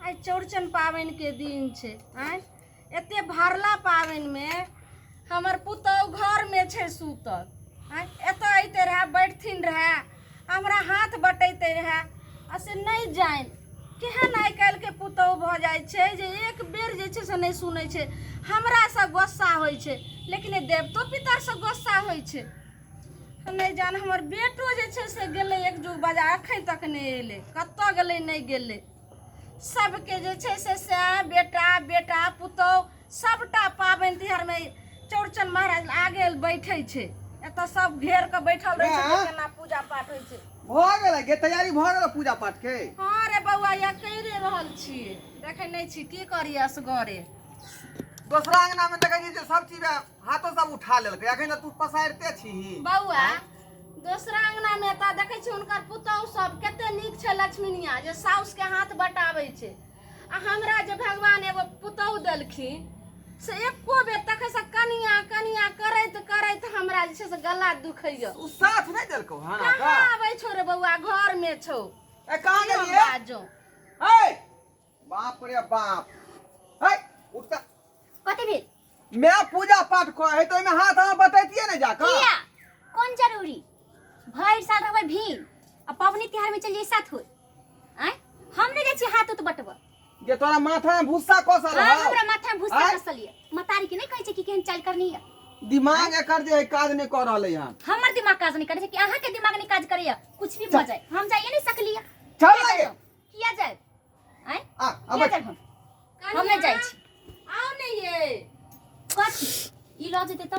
आइ चौड़चन पाबनिके दिन छै। आँय, एते भरला पाबनिमे हमर पुतहु घरमे छै सुतल। आँय, एतऽ अइते रहए, बैठथिन रहए, हमरा हाथ बटैते रहए, आ से नहि जानि केहन आइ काल्हिके पुतहु भऽ जाइ छै जे एक बेर जे छै से नहि सुनै छै। हमरासँ गुस्सा होइ छै, लेकिन देवतो पितरसँ गुस्सा होइ छै। नहि जान, हमर बेटो जे छै से गेलै एक जुग बाजार, अखन तक नहि एलै, कतऽ गेलै नहि गेलै। सबके जे छै से सएह बेटा बेटा पुतहु सबटा पाबनि तिहारमे चौड़चन महाराज आगे बैठै छै। एतऽ सब घेर कऽ बैठल रहै छै जे माँ। केना पूजा पाठ होइ छै। भऽ गेलै गे तैयारी, भऽ गेलै पूजा पाठ के? हँ रे बौआ, या करि रहल छियै, देखै नहि छी की करी असगरे। दोसरा अंगना में देखै छी जे सब चीज हाथो सब उठा लेलकै, अखन तऽ तू पसारिते छी। बौआ, दोसरा अंगना में तऽ देखै छी हुनकर पुतहु सब कते नीक छै, लक्ष्मीनिया जे साउस के हाथ बटाबै छै, आ हमरा जे भगवान एगो पुतहु देलखिन से एको बेर तखन से कनिया कनिया करैत करैत हमरा जे छै से गला दुखैया। उ साथ नहि देलकौ? हँ। कहाँ आबै छौ रे बौआ, घर में छौ। ए, कहाँ की हम गेलियै? बाजौ? ए बाप रे बाप, है उठ तऽ। कथी भेल? मैं पूजा पाठ कर है तो ओहिमे हाथ अहाँ बतैतियै ने जाकऽ। किया, कोन जरूरी? भरि साल रहबै भीड़ आ पबनी तिहार में चल जाइए साथ होय। आँय, हम नहीं जाइ छी हाथ उत बटबऽ। जे तोरा माथा में भूसा कसल हाँ, हौ। हमरा माथा में भूसा आँय? कसल ये। मतारी के नहीं कहै छै कि केहन चाल करनी है। दिमाग एकर जे है काज नहि कऽ रहलै हन। हमर दिमाग काज नहीं करे छै कि अहाँ के दिमाग नहीं काज करैया? कुछ भी भऽ जाए, हम जाइए नहीं सकलिए। चल लगे। किया जाए? आँय? आ किया अब जाए? हम नहीं जाइ छी। आउ ने ये। कथी ई लऽ जेतै तब।